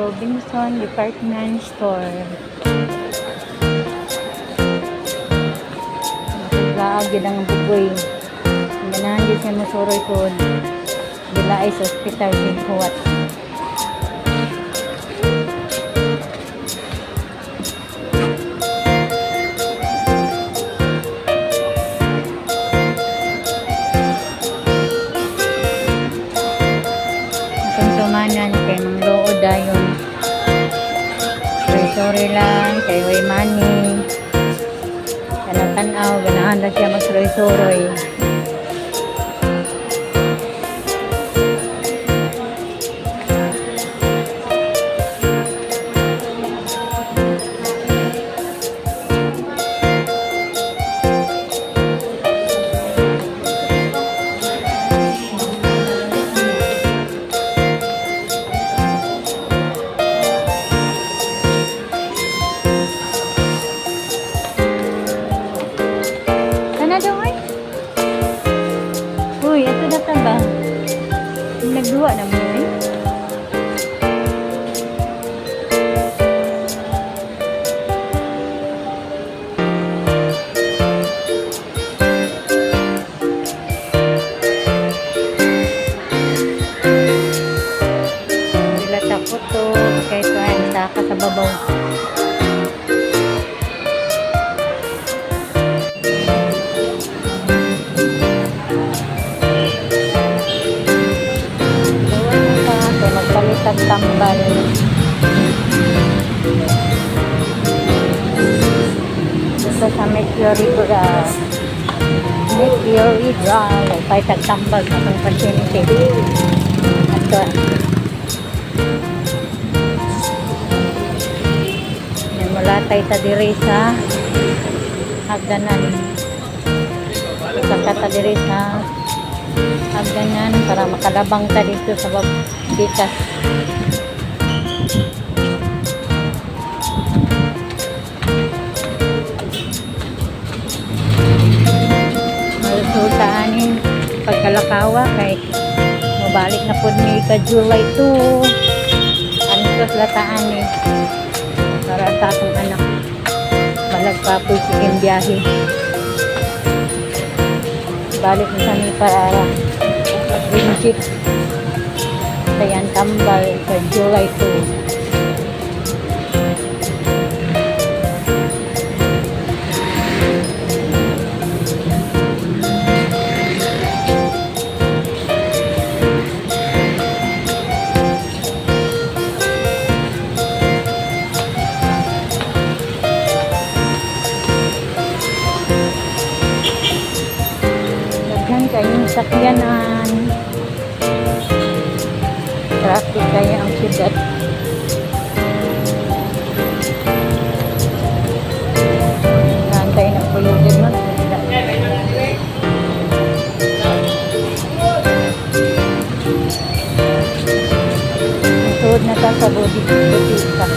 Robinson Department Store. Nakigaag yun ang bugoy. Ganahan yun siya masuroy ko. Dila ay sa ospital sin huwat. Atong tumanan kay mangluod dayon. Sorry, sorry lang kay way money. Tanaw-tanaw, ganahan lang siya magsuroy-suroy. Kana daw ay. Uy, ito na ta ba? Nagduwa na mo eh. Sila takot to. Kahit ay saka sa babaw. Gawa na pa kay magpalit ang tambal. Dito sa Mercury Drive. Mercury Drive. Palit ang tambal sa atong pasyente. Ato. Mulatay ta diri sa hagdanan. Saka ta diri sa hagdanan para makalabang ta dito sa bikas. Malusulta aning pagkalakawa kay mabalik na pud ni ka July 2. Antos lataan ni para sa atong anak. Malagpapoy sige biyahe. Balik na sa ni para mag-jeep. Tayan tambal sa July 2. Daghan kayong sakyanan. Traffic kaya ang syudad. Naantay ng puyugin man. Suod na ta sa butika.